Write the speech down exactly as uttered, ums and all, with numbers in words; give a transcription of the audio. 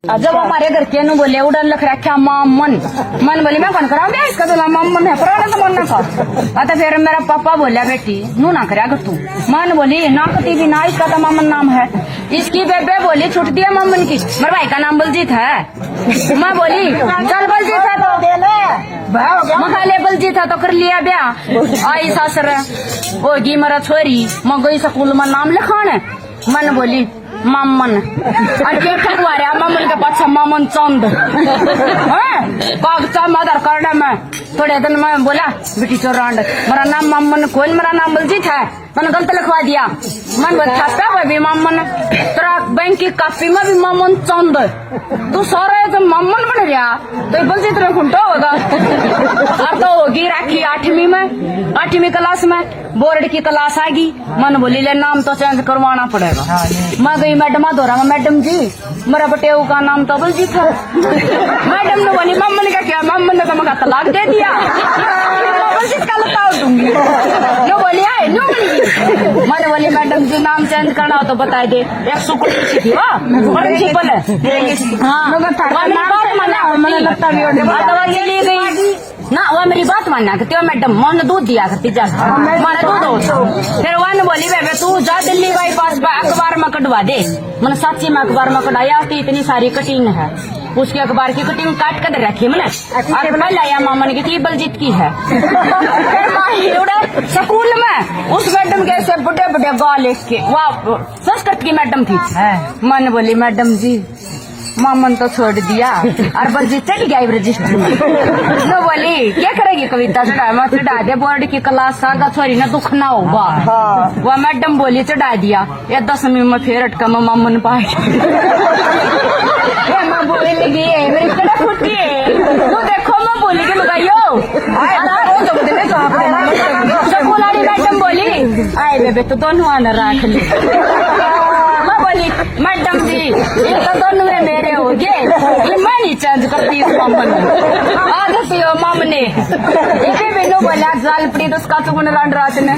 जब हमारे घर के नू बोले, उड़न लख रखा मामन। मन बोली, मैं कौन करा ब्याह इसका, तो मामन है पुराना जमाना का। आ तो फिर मेरा पापा बोला, बेटी नू ना करा कर तू। मन बोली, ना कती भी ना, इसका तो मामन नाम है। इसकी बेबे बोली, छुट दिया मामन की, मेरे भाई का नाम बलजीत है। मैं बोली, चल बलजीत है तो। मैं खा ले बलजीत है तो कर लिया ब्याह। आई सासर होगी मेरा छोरी, मैं गई स्कूल में नाम लिखाने। मन बोली, मामन। और के ठगवा रहा मामन के पाछे मामन चंद। हैं? कागजा में, आधार कार्ड में। थोड़े दिन में बोला, बेटी चोरांड, मेरा नाम मामन कोई, मेरा नाम बलजीत है। मैंने गलत लिखवा दिया। मन बोल, छापा पे भी मामन, तेरा बैंक की कॉपी में भी मामन चंद। तू सारा तो मामन बन रहा, तो ये बलजीत में खुंटा होगा। और तो होगी राखी आठवीं में, आठवीं क्लास में, बोर्ड की क्लास आ गई। मन बोली, ले नाम तो चेंज करवाना पड़ेगा। मैं गई मैडम धोरा में, मैडम जी, मेरा बटेऊ का नाम तो बलजीत है। मैडम ने बोली, मामन का क्या? मामन ने तो मका तलाक दे दिया। बलजीत का लताओ दूंगी। नो बोली, आए, नो बोली। मैंने बोली, मैडम जी, नाम चेंज करना हो तो बता दे। एक सुकुल सी थी, वाह, प्रिंसिपल है। हाँ, वो मेरी बात माना, मैंने लगता भी और हाँ, तो वो चली गई। ना, वो मेरी बात माना करती, वो मैडम, मैं उन्हें दूध दिया करती, जा, हमारा दूध हो। फिर वन बोली, बेबे, तू जा दिल्ली बाईपास पे अखबार में कटवा दे। मैंने सच्ची में अखबार में कटाया, तो इतनी सारी कटिंग है, उसकी अखबार की कटिंग काट कर रखी मैंने। और पहले आया मामन की थी, बलजीत की है। फिर माही उड़े स्कूल में उस मैडम के ऐसे बड़े बड़े गा लिख के, वाह, संस्कृत की मैडम थी। मन बोली, मैडम जी, मामन तो छोड़ दिया और बलजीत चढ़ गया रजिस्टर में। नो बोली, क्या करेगी कविता? चढ़ा, मैं चढ़ा दे, बोर्ड की क्लास आगा, छोरी ना दुख ना होगा। हाँ। वह मैडम बोली, चढ़ा दिया। ये दसवीं में फेर अटका मैं मामन पाए। ये मैं बोली लगी है, मेरी कड़ा फूटी है। तू देखो, मैं बोली के लुगाइयो। आए, आए, आए, तो बोले, तो आप बोला। स्कूल वाली मैडम बोली, आए बेबे, तो दोनों आने रख ले। मैं बोली, मैडम जी, ये तो दोनों में मेरे हो गए, ये मैं नहीं चेंज करती इस मामन में। आदत यो मामने, ये भी बिनु बोला, जाल पड़ी तो उसका चुगन रांड रात ने।